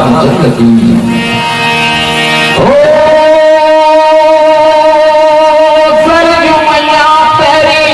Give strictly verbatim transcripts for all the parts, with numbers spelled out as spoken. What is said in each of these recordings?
ओ सरजू मैया तेरी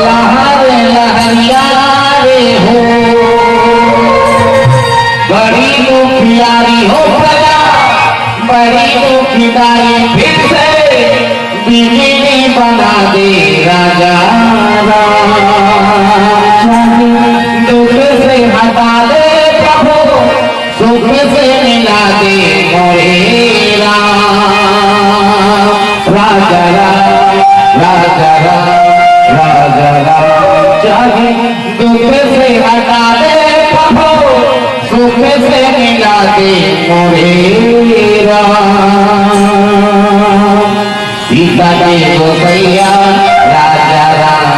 लहर लहरिया रे हो, बड़ी तू प्यारी हो प्रजा, बड़ी तू पिदारी फिर से बिजली बना दे राजा राम। दुख से हटा दे प्रभु, सुख से मिला दे मोरे राम। राजा राम, राजा राम, राजा राम। चाहे दुख से हटा दे प्रभु, सुख से मिला दे मोरे राम। सीता के गोसैया राजा राम।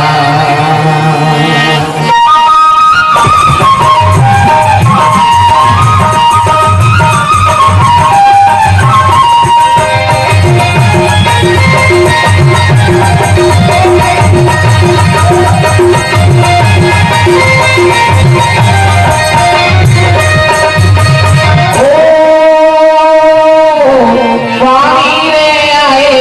ओ पानी रे आए।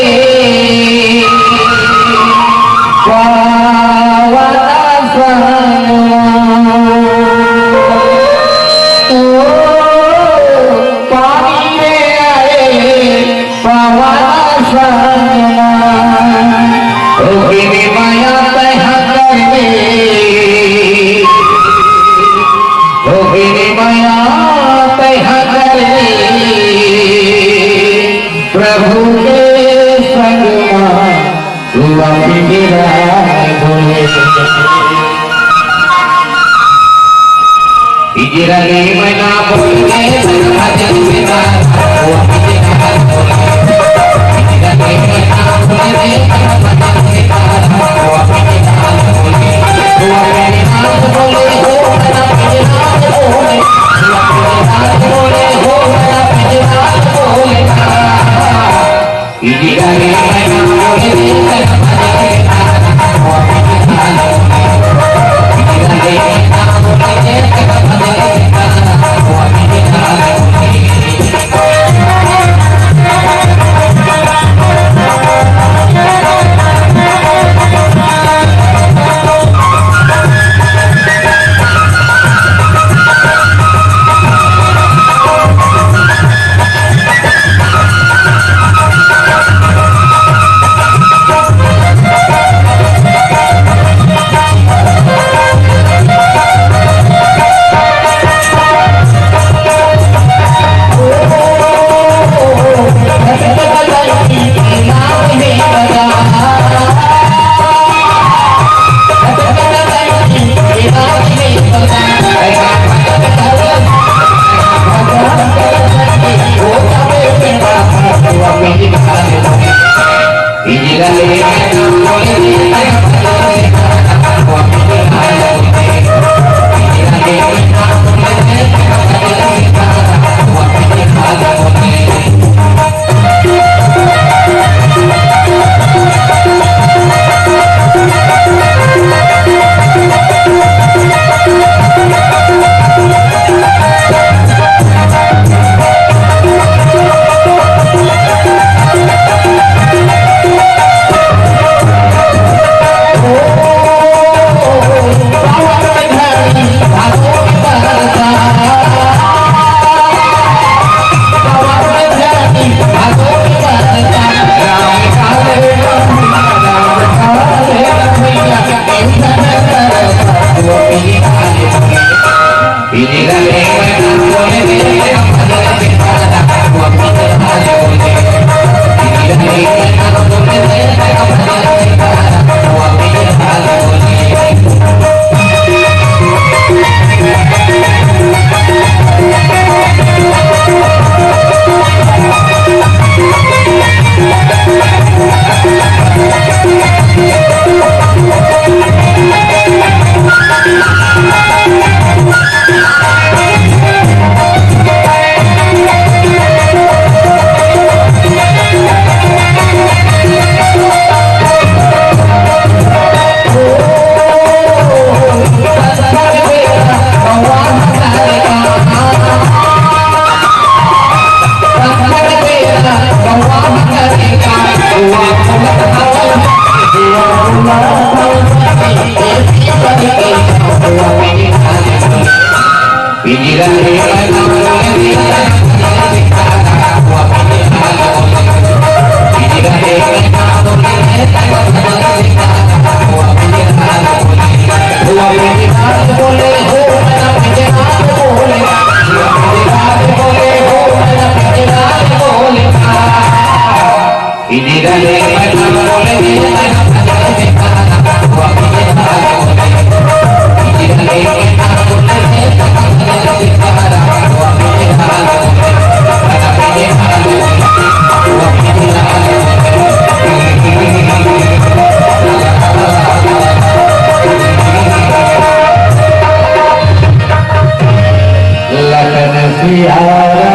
लखन सियारा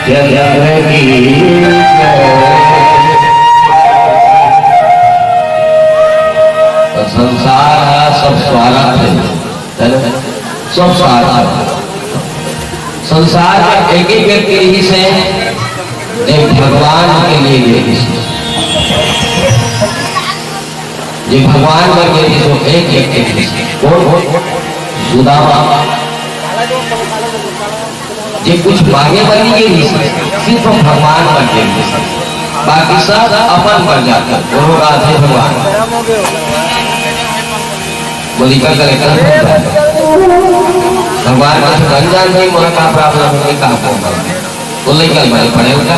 चंद्र की जय। तो संसार ह सब स्वार्थ हे, है ना? सब स्वार्थ हे। संसार में एक ही व्यक्ति रहिस हे, जे भगवान के लिए गे रहिस हे। जे भगवान बर गे रहिस हे, एक व्यक्ति रहिस हे। कौन? सुदामा। जे कुछ मांगे बर नइ गे रहिस हे, सिर्फ भगवान बर गे रहिस हे। बाकी सब अपन बर जाथे। बोलो राधे भगवान। बोली का कलेक्टर बन जाए। भगवान का बन जान भाई, मोला का problem हे, का problem हे? वो लइका बने पड़े होता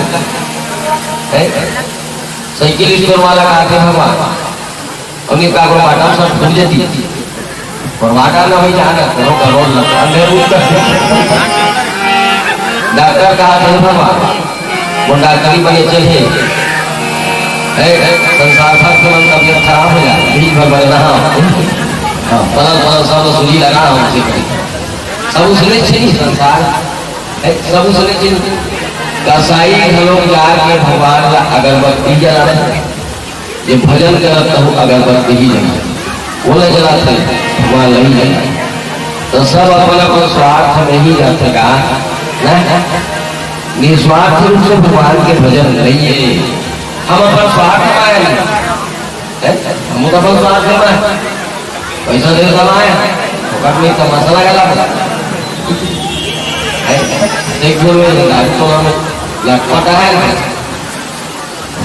है। साइकिल स्टोर वाला का आथे भगवान, उन्हें का को बाटा सब फूट जाती। और बाटा ना भाई जाना, करो करोड़ ना, अंधेर उठ कर। डॉक्टर का आथे भगवान, वो डॉक्टरी बने चले। ए, ए, संसार भर से मन तबियत खराब हो जाए, दिन भर बने रहा। हाँ, पलंग, पलंग सब सुई लगा, हमसे करी। सब उसने छीन संसार, ए, सब उसने छीन। कसाई घलो जाके भगवान ला अगरबत्ती जलाना। ये भजन करत रहूं, अगरबत्ती ही जला, वो न जलाते, भगवान नहीं जला। तो सब अपन अपन स्वार्थ में ही जाथे का, ना? निस्वार्थ रूप से भगवान के भजन नहीं है। हम अपन स्वार्थ में आए हैं, हैं? हम तो अपन स्वार्थ में आए। पैसा दे तो आए, फोकट में तो मसाला गला। हैं? एक बोल में गाड़ी तो हम लटपटा है।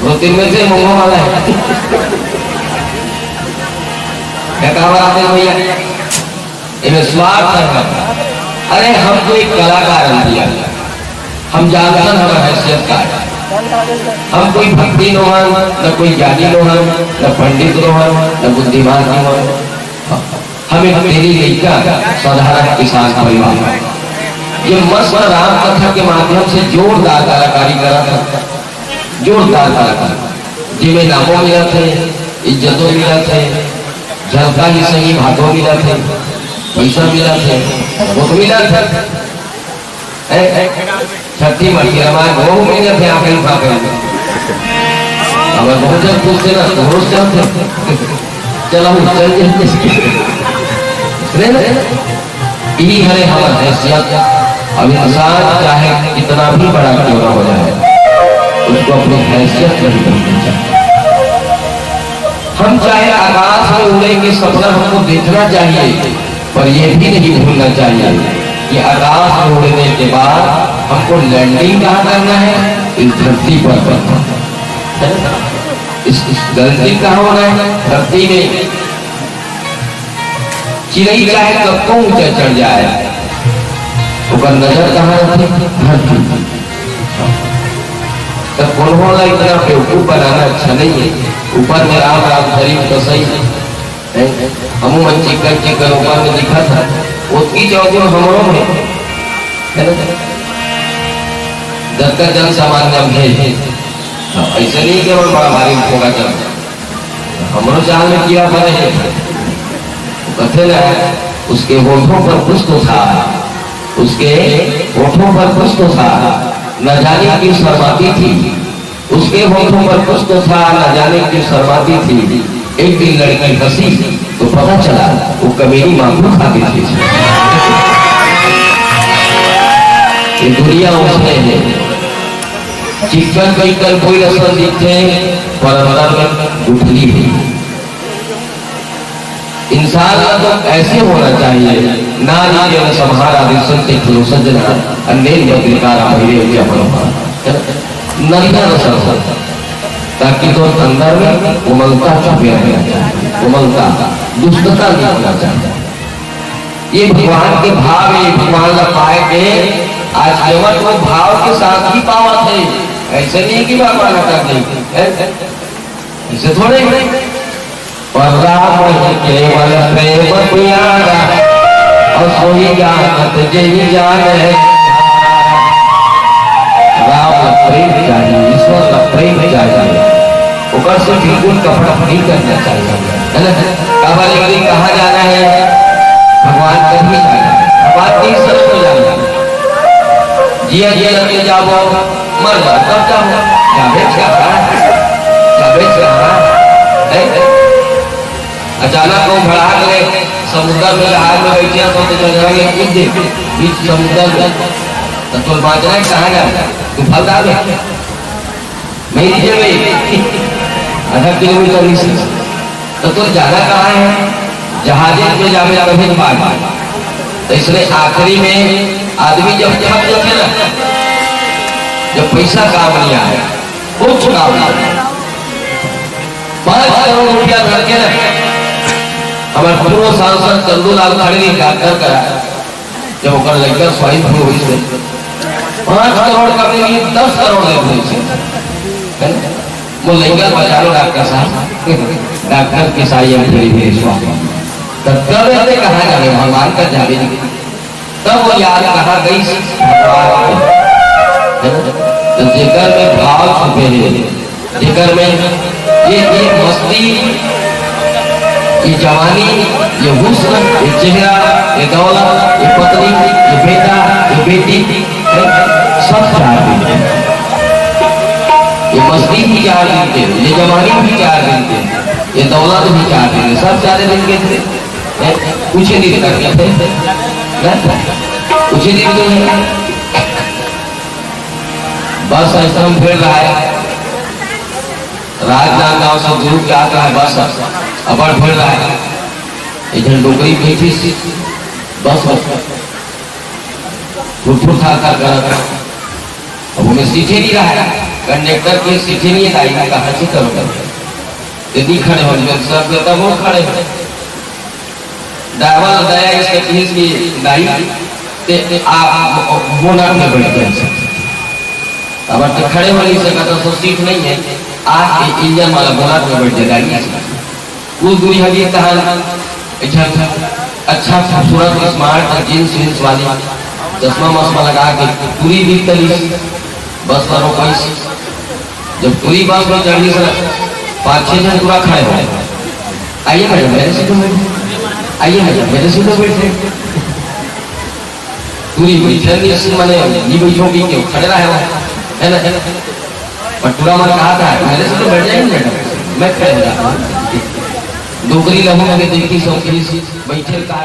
दो तीन में से मुंह वाला है। क्या कहा आते हैं भैया? इन्हें स्वार्थ है। अरे, हम कोई कलाकार हन भैया, हम जानथन हमर हैसियत का है। हम कोई भक्ति नोहन, न कोई ज्ञानी नोहन, न पंडित नोहन, न बुद्धिमान नोहन। हम एक तेली लइका, साधारण किसान परिवार। ये मस्त राम कथा के माध्यम से जोरदार कलाकारी करत हे। जोरदार कलाकार, जेमे नामो मिलत हे, इज्जतो मिलत हे, झलका ही सही, भातो मिलत हे, पैसा मिलत हे, वो तो मिलत हे। ए, ए, छठी माई के रामायण वो मिलत हे, आखिरी भाग में। अब बहुत जन पूछते ना, तो रोज चलते। चला हूँ, चल जे। नहीं, नहीं। यही हरे हमर हैसियत। अब इंसान चाहे कितना भी बड़ा क्यों ना हो जाए, उसको अपनी हैसियत नहीं भूलनी चाहिए। हम चाहे आकाश में उड़ेंगे, सपना हमको देखना चाहिए, पर यह भी नहीं भूलना चाहिए कि आकाश में उड़ने के बाद हमको लैंडिंग कहाँ करना है? इस धरती पर करना है। इस, इस गलती कहाँ हो रहा है? धरती में चिरई चाहे कतको ऊंचा चढ़ जाए, ओकर नजर कहाँ रहथे? धरती। त कोनो ला इतना बेवकूफ बनाना अच्छा नहीं है। ऊपर में राम राम शरीफ कसई है, हमू मन चिक्कन चिक्कन ऊपर में दिखत हे, ओतकी चौगुन हमरो में, है ना? जतका जन सामान्य में है। हाँ, ऐसे नहीं केवल बड़ा भारी होगा जन। हमरो चाल में कीड़ा पड़े हे। कहते ना, उसके होठों पर कुछ तो था, उसके होठों पर कुछ तो था, न जाने क्यों शर्माती थी। उसके होठों पर कुछ तो था, न जाने क्यों शर्माती थी। एक दिन लड़की हंसी तो पता चला वो कमीनी माखू खाती थी। ये दुनिया उसमें है। चिक्कन कई कल कोई रसन दिखते हैं, पर अंदर में गुठली है। इन संसार में तो ऐसे होना चाहिए, नारी के न संहारा, रिसंते खलु सज्जना, अन्नेन बद्रिका राम हिरे उद्या मनोहरा। है ना? नरिया न सर हो, ताकि तो अंदर में कोमलता छुपे रहना चाहिए, कोमलता, दुष्टता नहीं होना चाहिए। ये भगवान के भाव, ये भगवान ला पाए के आज केवल वो भाव के साथ ही पावत है। ऐसे नहीं कि भगवान हटा दे, है? ऐसे थोड़े। पर राम ही केवल प्रेम प्यारा, और सोई जानत जेहि जाने। राम ला प्रेम चाहिए, ईश्वर ला प्रेम चाहिए, ओकर से बिल्कुल कपट नहीं करना चाहिए, है ना? काबर एक दिन कहाँ जाना है, भगवान कर ही जाना है, भगवान के ही शरण में जाना है। जिया जिया लगे जाबो, मर जा, तब जाबो, जाबे क्या, जाबे क्या, है? अचानक वो भड़ाक ले समुद्र में जहाज में बैठे हो तो जगह में कूद दे बीच समुद्र में, तो तोर बाँचना है, कहाँ जाना? तू फल डाल दे, मैं नहीं भाई, आधा किलोमीटर नहीं सीख, तो तोर जाना कहाँ है? जहाज में जावे तभी तो बात। तो इसलिए आखिरी में आदमी जब थक जाते ना, जब पैसा काम नहीं आए, कुछ काम नहीं आए, पाँच करोड़ रुपया धर के ना, हमारे पूर्व सांसद चंदूलाल खड़गे डॉक्टर करा, जब ओकर लड़का स्वाइन फ्लू हुई से पाँच करोड़ का भी नहीं, दस करोड़ दे दी से, है ना? वो लड़का बचा लो डॉक्टर साहब, डॉक्टर किसाई हम फिर भी स्वामी। तब तब ऐसे कहा जावे, भगवान का जावे नहीं। तब वो याद कहाँ गई? भगवान को। है ना? तो जेकर में भाव छुपे हैं, जेकर में ये, ये मस्ती, ये जवानी, ये हुस्न, ये चेहरा, ये दौलत, ये पत्नी, ये बेटा, ये बेटी, है? सब चार दिन के। ये मस्ती भी चार दिन के, ये जवानी भी चार दिन के, ये दौलत भी चार दिन के, सब चार दिन के थे। हैं? कुछ ही दिन करके थे, हैं? कुछ ही दिन के हैं। बस ऐसा हम फिर रहा है, राजनांदगांव से दूर जात रहा है बस, अब्बड़ भीड़ रहा है। एक झन डोकरी बैठी बस, बस। फुरफुर खा खा कर अब उन्हें सीखे नहीं रहा है, कंडक्टर के सीखे नहीं है, दाई ने कहा कि करो, करो। यदि खड़े हो गए, सब बेटा वो खड़े हो। ड्राइवर दया इसके पुलिस की दाई, ते, ते आप बोनट में बैठ गए। अब तो खड़े हो नहीं सका, तो सीट नहीं है, आप इंजन वाला बोनट में बैठ जाएगा। कुछ दूरी हटी तहन एक झन अच्छा खूबसूरत स्मार्ट जींस वींस वाली चश्मा मश्मा लगा के टूरी भी तली बस पर रोकइस। जब टूरी बस में चढ़िस ना, पाँच छह झन टूरा खड़े हो गए। आइए मैडम, मेरे सीट में बैठिए। आइए मैडम, मेरे सीट में बैठिए। टूरी बैठे नहीं, इस माने नहीं बैठोगी क्यों, खड़े रहे हो, है ना, है ना? पर टूरा मन कहा था, मेरे से तो बैठ जाएंगे मैडम, मैं खड़े हो जाता हूँ। डोकरी लहू के देखी सौखी बैठे कहा